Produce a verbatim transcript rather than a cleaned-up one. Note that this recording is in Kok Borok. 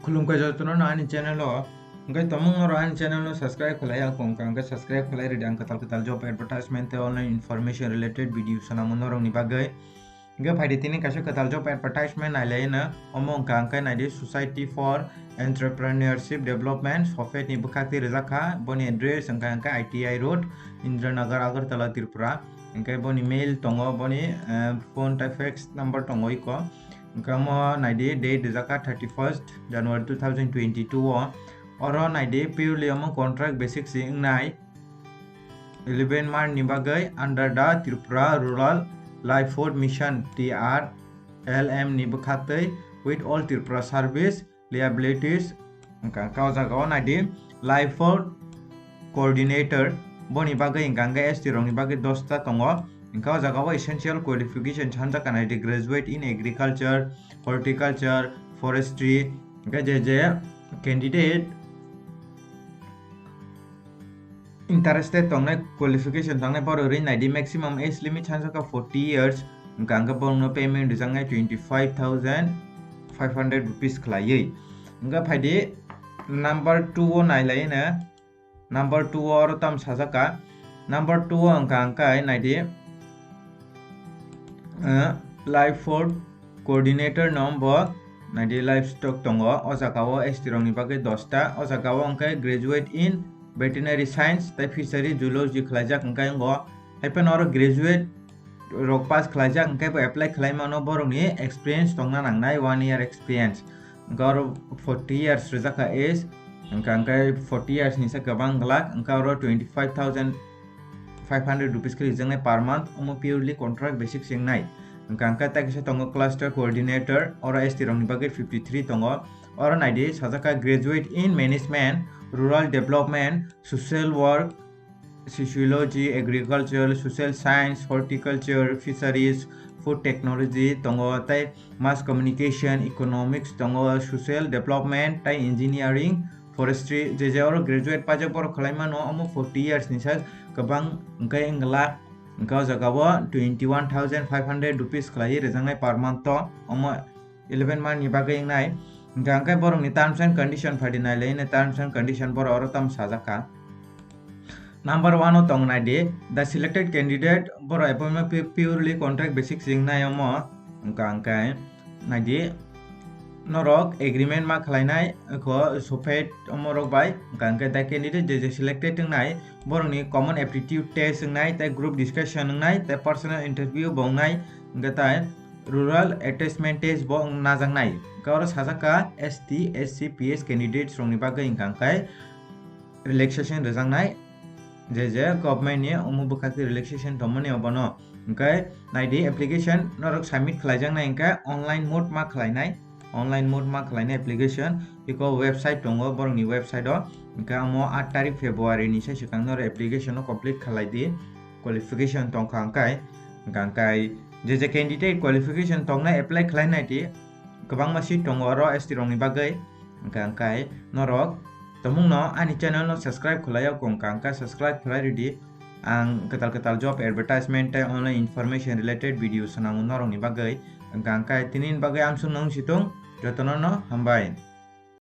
Khulumkha jotono no ani channel o. Hwnkhe tomung norok ani channel no subscribe khlai ya kong kha, hwnkhe subscribe khlai rwdi, ang kwtal kwtal job advertisement tei online information related video swnamo norokni bagwi. Hwnkhe phaidi tini kaisa kwtal job advertisement nailaino, omo wngkha hwnkhe naidi Society for Entrepreneurship Development, SOFED ni bwkhak twi rwjak kha, boni address wngkha hwnkhe I T I Road, Indiranagar, Agartala, Tripura. Hwnkhe boni mail tongo, boni, eh, phone tei fax number tongo iko. Hwnkhe omo naidi date rijak kha thirty first January two thousand twenty-two o. Oro naidi purely omo contract basis se wngnai. Eleven month ni bagwi under the Tripura Rural Livelihood Mission, T R L M ni bwkhaktwi with all Tripura service liabilities. Hwnkha hwnkha o jaga o naidi livelihood coordinator, boni bagwi hwnkha hwnkhe S T rokni bagwi dosta tongo. Hwnkha o jaga o essential qualification sanjak kha naidi graduate in agriculture, horticulture, forestry, hwnkhe je je candidate interested tongnai, qualification tongnai borok ri naidi, maximum age limit sanjak kha forty years, hwnkha hwnkhe borokno payment rijaknai twenty five thousand five hundred rupees khlaiwi. Hwnkhe phaidi number two o nailaino, number two o oro tamo sajak kha, number two o hwnkha hwnkhe naidi, eh, livelihood coordinator no bo naidi livestock tongo, o jaga o S T rokni bagwi dosta, o jaga o hwnkhe graduate in veterinary science tei fishery zoology khlaijak hwnkhe wngo, haiphano oro graduate rok pass khlaijak hwnkhe bo apply khlai mano, borokni experience tongna nangnai, one year experience. Hwnkhe oro forty years rijak kha age, hwnkha hwnkhe forty years ni se kwbang glak, hwnkhe oro twenty five thousand five hundred rupees khe rijaknai per month, omo purely contract basis se wngnai. Hwnkha hwnkhe tei kisa tongo cluster coordinator, oro S T rokni bagwi fifty three tongo. Oro naidi sajak kha graduate in management, rural development, social work, sociology, agriculture, social science, horticulture, fisheries, food technology tongo, tei mass communication, economics tongo, social development tei engineering, forestry, je je oro graduate paijak borok khlai mano, omo forty years ni sak kwbang hwnkhe wng glak, hwnkhe o jaga o twenty one thousand five hundred rupees khlaiwi rijaknai per month o, omo eleven month ni bagwi wngnai. Hwnkha hwnkhe borokni terms and condition phaidi nailaino, terms and condition borok oro tamo sajak kha. Number one o tong naidi, the selected candidate, borok appointment pu-, purely contract basis se wngnai omo. Hwnkha hwnkhe naidi, norok agreement ma khlainai kho SOFED omo rok bai, hwnkha hwnkhe the candidate je je selected wngnai, borokni common aptitude test wngnai, tei group discussion wngnai, tei personal interview bo wngnai, hwnkhe tai rural attachment test bo wng najaknai. Hwnkhe oro sajak kha S T, S C, P S candidates rokni bagwi hwnkha hwnkhe relaxation rwjaknai, je je government ni omo bwkhak twi relaxation tongmani obono. Hwnkhe naidi application norok submit khlaijaknai hwnkhe online mode ma khlainai, online mode ma khlainai application, iko website tongo borokni website o, hwnkhe omo aat tarik February ni sai swkang norok application no complete khlai di, qualification tongkha hwnkhe, hwnkhe je je candidate qualification tongnai apply khlainai di, kwbangma seat tongo oro S T rokni bagwi, hwnkha hwnkhe norok tomungno ani channel no subscribe khlai ya kong kha, hwnkhe subscribe khlai rwdi. Ang kwtal kwtal job advertisement tei online information related video swnamo norokni bagwi, hwnkha hwnkhe tinini bagwi amsong nung situng jotono no hambai.